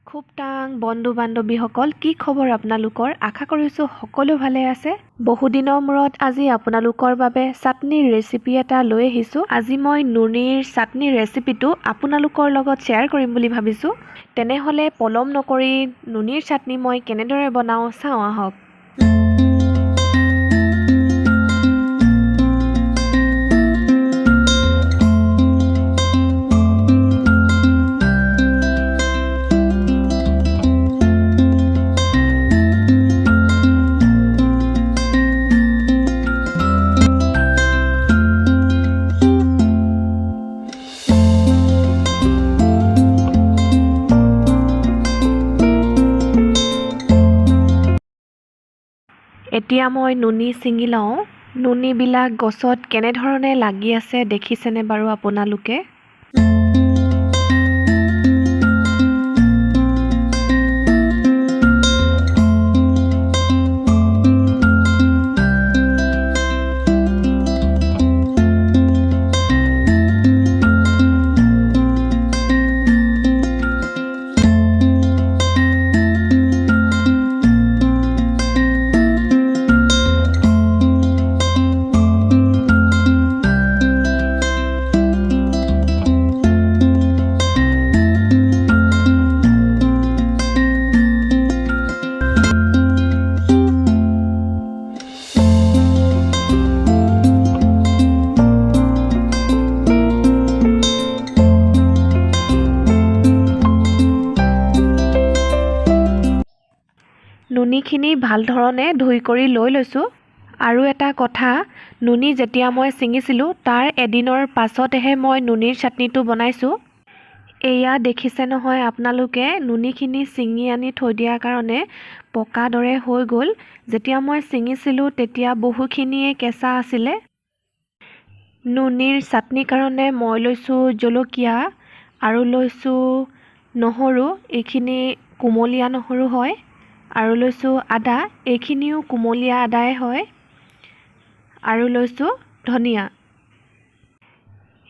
খুবটাং বন্ধু বান্ধৱীসকল, কি খবৰ আপোনালোকৰ? আশা কৰিছোঁ সকলো ভালে আছে। বহুদিনৰ মূৰত আজি আপোনালোকৰ বাবে চাটনিৰ ৰেচিপি এটা লৈ আহিছোঁ। আজি মই নুনিৰ চাটনিৰ ৰেচিপিটো আপোনালোকৰ লগত শ্বেয়াৰ কৰিম বুলি ভাবিছোঁ। তেনেহ'লে পলম নকৰি নুনিৰ চাটনি মই কেনেদৰে বনাওঁ চাওঁ আহক। এতিয়া মই নুনি ছিঙি লওঁ। নুনিবিলাক গছত কেনেধৰণে লাগি আছে দেখিছেনে বাৰু আপোনালোকে? নুনিখিনি ভাল ধৰণে ধুই কৰি লৈ লৈছোঁ। আৰু এটা কথা, নুনি যেতিয়া মই ছিঙিছিলোঁ তাৰ এদিনৰ পাছতহে মই নুনিৰ চাটনিটো বনাইছোঁ। এয়া দেখিছে নহয় আপোনালোকে, নুনিখিনি ছিঙি আনি থৈ দিয়াৰ কাৰণে পকা দৰে হৈ গ'ল। যেতিয়া মই ছিঙিছিলোঁ তেতিয়া বহুখিনিয়ে কেঁচা আছিলে। নুনিৰ চাটনিৰ কাৰণে মই লৈছোঁ জলকীয়া আৰু লৈছোঁ নহৰু, এইখিনি কুমলীয়া নহৰু হয়, আৰু লৈছোঁ আদা, এইখিনিও কুমলীয়া আদাই হয়, আৰু লৈছোঁ ধনিয়া।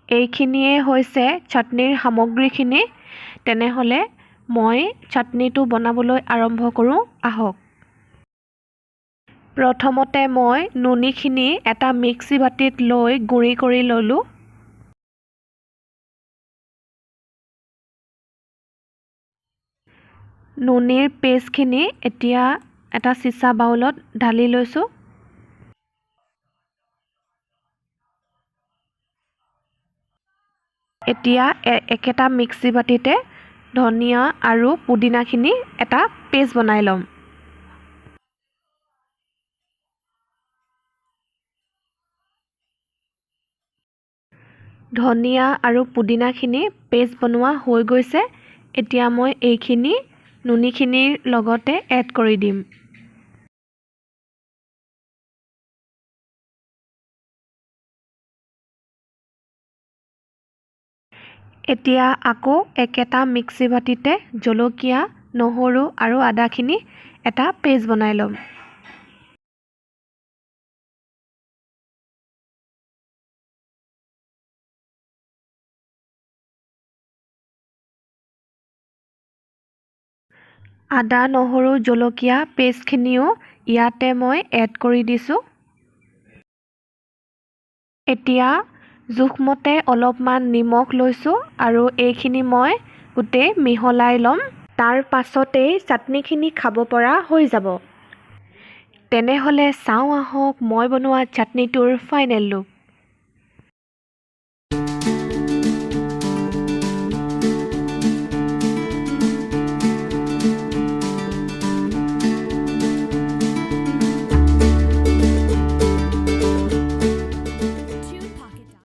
এইখিনিয়ে হৈছে চাটনিৰ সামগ্ৰীখিনি। তেনেহ'লে মই চাটনিটো বনাবলৈ আৰম্ভ কৰোঁ আহক। প্ৰথমতে মই নুনিখিনি এটা মিক্সি বাতিত লৈ গুড়ি কৰি ল'লোঁ। নুনিৰ পেষ্টখিনি এতিয়া এটা চিচা বাউলত ঢালি লৈছোঁ। এতিয়া একেটা মিক্সি বাতিতে ধনিয়া আৰু পুদিনাখিনি এটা পেষ্ট বনাই ল'ম। ধনিয়া আৰু পুদিনাখিনি পেষ্ট বনোৱা হৈ গৈছে। এতিয়া মই এইখিনি নুনিখিনিৰ লগতে এড কৰি দিম। এতিয়া আকৌ একেটা মিক্সি বাতিতে জলকীয়া, নহৰু আৰু আদাখিনি এটা পেষ্ট বনাই ল'ম। আদা, নহৰু, জলকীয়া পেষ্টখিনিও ইয়াতে মই এড কৰি দিছোঁ। এতিয়া জোখমতে অলপমান নিমখ লৈছোঁ আৰু এইখিনি মই গোটেই মিহলাই ল'ম। তাৰ পাছতেই চাটনিখিনি খাব পৰা হৈ যাব। তেনেহ'লে চাওঁ আহক মই বনোৱা চাটনিটোৰ ফাইনেল লুক।